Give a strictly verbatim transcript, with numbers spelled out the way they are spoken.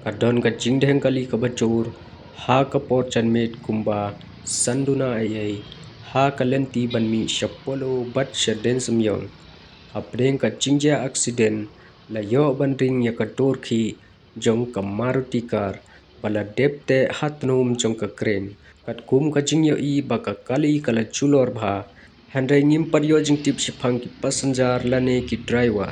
Ka don ka jingdheng kali kaba jur ha ka por janmiet kumba san duna eiei ha ka lynti ban mih sha Polo bad sha Diensemion. Hapdeng ka jingjia aksiden, la ïoh ban ring ïa ka dur khih jong ka Maruti car ba la dep teh ha tnum jong ka kren. Katkum ka jingïohi ba ka kali ka la julor bha, hynrei ngim pat ïoh jingtip shaphang ki passenger lane ki driver.